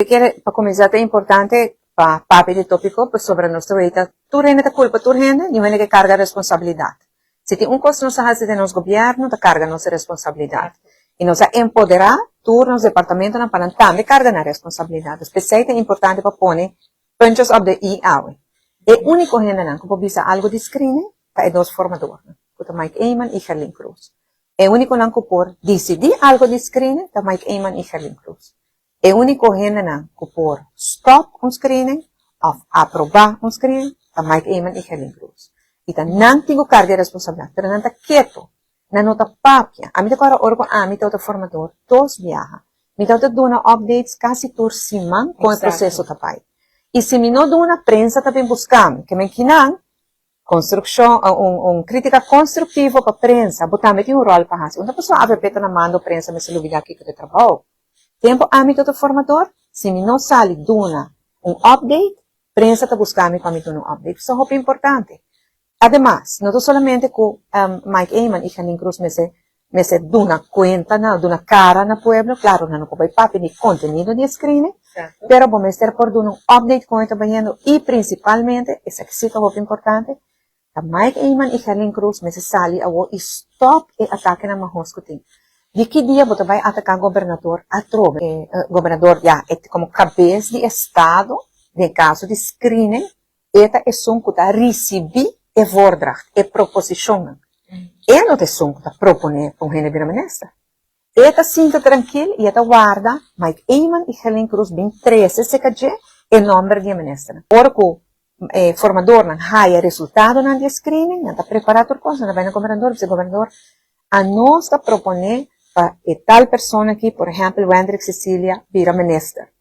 kere pa kuminsá ta importante pa papia di tópiko pasobra nos ta weta tur hende ta kulpa tur hende, niun hende ke karga responsabilidat. Si tin un kos nos a hasi den nos gobièrnu ta karga nos responsabilidat i nos a empoderá tur nos departamentonan pa nan tambe karga nan responsabilidat. Dus p'esei ta importante pa pone puntjes op de i awe. E úniko hendenan ku por bisa algu di screening ta e dos formadornan, ku ta Mike Eman i Gerlin Croes. E únikonan ku por disidí algu di screening ta Mike Eman i Gerlin Croes. E úniko hendenan ku por stòp un screening òf aprobá un screening ta Mike Eman i Gerlin Croes. I ta nan tin ku karga e responsabilidat, pero nan ta ketu, nan no ta papia. Ami ta kòrda ora ku ami tabata formador dos biaha, mi tabata duna updates kasi tur siman kon e proseso ta bai. I si mi no duna, prensa ta bin buska mi. Ke men kinan, Construccion, un un critica constructivo pa prensa, bo tambe tin un rol pa haci. Unda pasobra avp ta na mando prensa mester lubida kico ta e trabao. Tempo ami ta otro formador, si mi no sali duna un update, prensa ta busca mi pa mi duna un update. Esaki ta hopi importante. Ademas, no ta solamente cu Mike Eman y Janine Cruz mester Mester duna cuenta na, duna cara na pueblo, claro nan no por bay papia di contenido di e screening, pero bo mester por duna un update con e ta bayendo y principalmente, esaki si ta hopi importante, ta Mike Eman y Gerlin Croes mester sali awo y stop e atakenan mahos cu tin. Di ki dia bo ta bay ataca gobernador atrobe? E gobernador ya e como cabes di estado den caso di screening E ta esun ku ta risibí e voordracht, e proposishonnan. E no ta esun ku ta proponé pa un hende bira minister. E ta sinta trankil i e ta warda Mike Eman i Gerlin Croes bin trese serka dje e nòmber di e ministernan. Ora ku e formadornan haya resultadonan di e screening, nan ta prepará tur kos, nan ta bai na gobernador i bisa, Gobernador, anos ta proponé pa e tal persona aki, por ehèmpel Wendrick Cecilia, bira minister.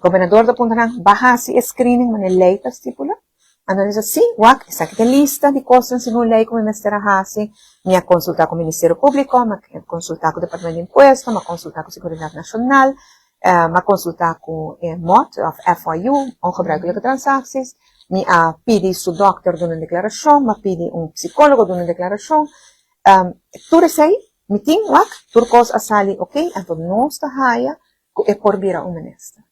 Gobernador ta puntra nan, Ba hasi e screening manera ley ta stipula? Anto nan bisa, Si, wak, esaki ta e lista di kosnan segun ley ku mi mester a hasi. Mi a konsulta ku Ministerio Públiko, mi a konsulta ku Departamento di Impuesto, mi a konsulta ku Seguridat Nashonal, mi a konsulta ku e mot òf FIU, Ongebruikelijke Transacties, mi a pidi su dòkter duna un deklarashon, mi a pidi un psikólogo duna un deklarashon. Tur esei mi tin, wak, tur kos a sali oké, anto nos ta haya ku e por bira un minister.